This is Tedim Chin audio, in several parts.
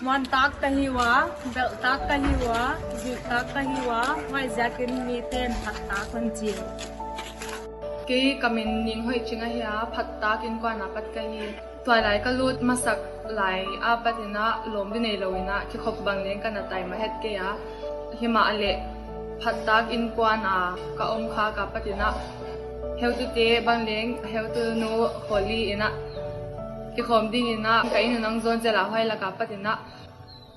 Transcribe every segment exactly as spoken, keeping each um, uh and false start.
Muantak ka hi uh a, belhtak ka hi uh a, zuihtak ka hi uh a, huaiziakin mite in phattak hong ci uh. Kei ka min Ning Hoih Cing ahi a, phattak innkuan a pat ka hi. Tuailai ka lut masak lai a patin ah lawm di nei lo in ah kikhop bang leng ka na tai mah het kei a, himah leh phattak innkuan a ka om khak a patin ah heutute bang leng, heutu nu Holly in ah kikhawm dingin ah ka inn ah hong zawn zel a, huai lak a patin ah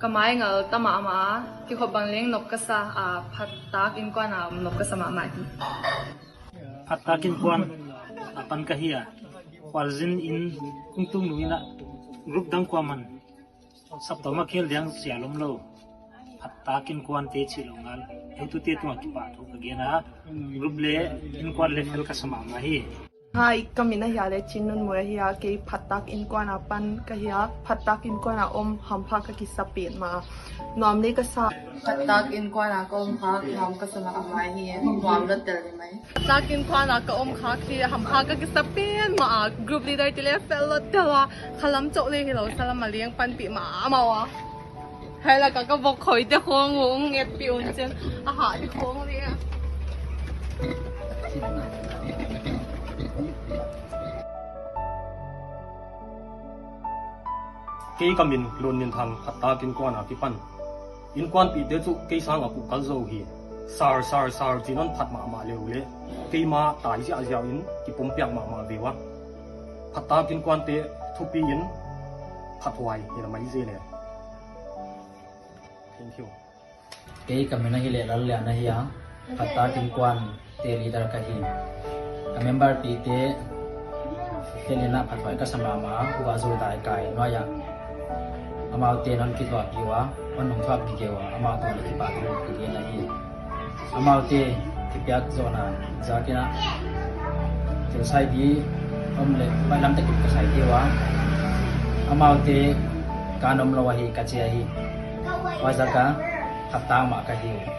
ka mai ngal ta mahmah a, kikhop bang leng nop ka sa a, phattak innkuan a om nop ka sa mahmah hi. Phattak innkuan a pan ka hi a, khualzin in kung tung nung in ah group dang kuaman saptuam a khel diang sial om lo. Phattak innkuante cih lo ngal, heutute tungah kipahthu ka gen a, group le innkuan le fel ka sa mahmah hi. Hi, ka min ahi a leh Cin Nun Mui ahi a, kei phattak innkuan a pan ka hi a, phattak innkuan a om hampha ka kisa petmah a, nuam le ka sa. Phattak innkuan a ka om khak nuam ka sa mahmah hi, nuam lo tel hi mai. Phattak innkuan a ka om khak hi hampha ka kisa petmah a, group leader te leh fel lo tel a, khalam cawh le hi lo, salam a leng panpih mahmah uh a. Huai lak a ka vok khoi te khawng uh hong etpih un cin, a hah te khawng le. Kei ka min Lun Min Thang, phattak innkuan a kipan. Innkuanpihte cu kei sang a kuhkal zo uh hi. Sar, sar, sar ci-in hong phat mahmah le uh leh keima tai ziahziah in kipumpiak mahmah ve uh a, phattak innkuante thupi in phathuai hi la mai zel e. Thank you. Kei ka min ahi leh Lal Lian ahi a, phattak innkuante leader ka hi. Ka memberpihte fel in ah phathuai ka sa mahmah a, ua Zul Dai Kai nuai ah amaute hong kithuahpih uh a, hong nungthuah gige uh a, amau tungah le kipahthu ka gen ahi. Amaute thupiak zawhna ziakin ah thil saipi om leh baihlam takin ka sai kei uh a, amaute ka nuam lo ahi ka ci ahi. Huaiziak a phattak mah ka hi uh.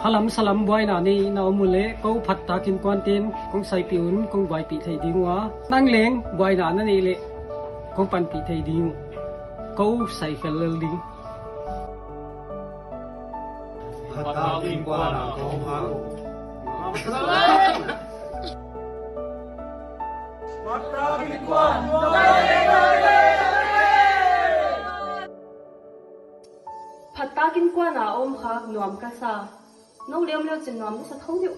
Khalam salam buaina nei na om uh leh ko phattak innkuante in kong saipih un, kong buaipih thei ding uh a, nang leng buaina na neih leh kong panpih thei ding uh. Ko sai fel lel ding. Phattak innkuan a ka om khak uh. Phattak innkuan a om khak nuam ka sa. No liam liau cin nuam na sa tho deuh.